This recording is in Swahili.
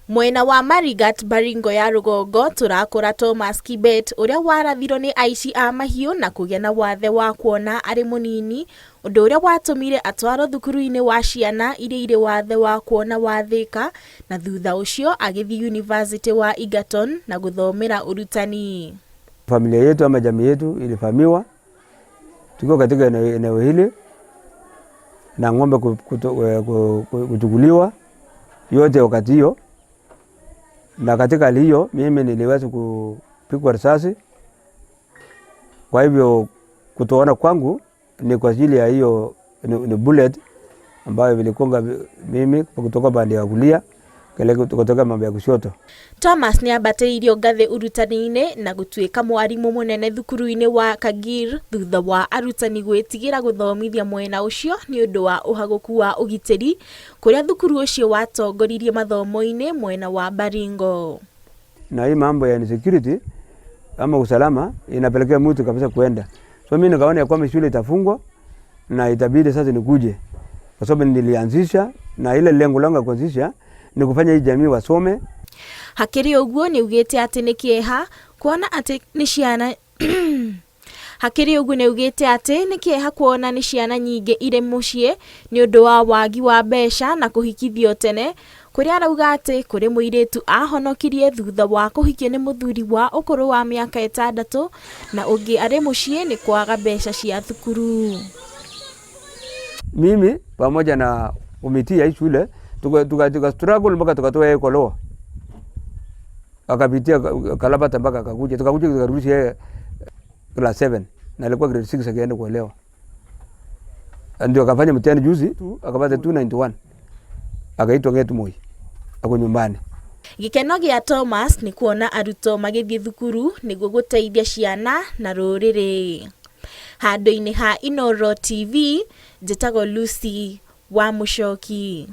Mwena wa Marigat, Baringo ya rũgongo, tũrakora Thomas Kibet ũrĩa warathirwo nĩ aici a mahiũ na kũgĩa na wathe wa kuona arĩ mũnini, ũndũ ũrĩa watũmire atwarwo thukuru-inĩ wa ciana iria irĩ wathe wa kuona wa Thika na thutha ũcio agĩthiĩ Yunivasĩtĩ wa Egerton na gũthomera ũrutani. Familia yetu ama jamii yetu ilivamiwa tukiwa katika eneo hili na ng'ombe kuchukuliwa yote wakati hiyo, na katika hali hiyo mimi niliweza kupigwa risasi. Kwa hivyo kutoona kwangu ni kwa ajili ya hiyo ni bullet ambayo viligonga mimi kutoka pande ya kulia kutoka mambo ya kushoto. Thomas nĩ ambatĩirio ngathĩ ũrutani-inĩ na gũtuĩka mwarimũ mũnene thukuru-inĩ wa Kagir thutha wa arutani gwĩtigĩra gũthomithia mwena ũcio nĩ ũndũ wa ũhagũku wa ũgitĩri kũrĩa thukuru ũcio watongoririe mathomo-inĩ mwena wa Baringo. Na hii mambo ya insecurity ama usalama inapelekea mtu kabisa kuenda. So mimi nikaona ya kwamba shule itafungwa na itabidi sasa nikuje, kwa sababu nilianzisha na ile lengo langu la kuanzisha ni kufanya hii jamii wasome. Hakĩrĩ ũguo nĩ augĩte atĩ nĩ kĩeha kuona atĩ nĩ ciana Hakĩrĩ ũguo nĩ augĩte atĩ nĩ kĩeha kuona nĩ ciana nyingĩ irĩ mũciĩ nĩ ũndũ wa wagi wa mbeca na kũhikithio tene, kũrĩa arauga atĩ kũrĩ mũirĩtu ahonokirie thutha wa kũhikio nĩ mũthuri wa ũkũrũ wa mĩaka 6 na ũngĩ arĩ mũciĩ nĩ kwaga mbeca cia thukuru. Mimi pamoja na committee ya hii shule tuka struggle mpaka tukatoa yeye kwa loa, akapitia Kalabata mpaka akakuja, tukakuja tukarudisha yeye class 7 na alikuwa grade 6 akaenda kuolewa, ndio akafanya mtihani juzi tu akapata 291, akaitwa Ngetu Moi, ako nyumbani. Gĩkeno gĩa Thomas nĩ kuona arutwo magĩthiĩ thukuru nĩguo gũteithia ciana na rũrĩrĩ. Handũ-inĩ ha Inooro TV, njĩtagwo Lucy wa Mũchoki.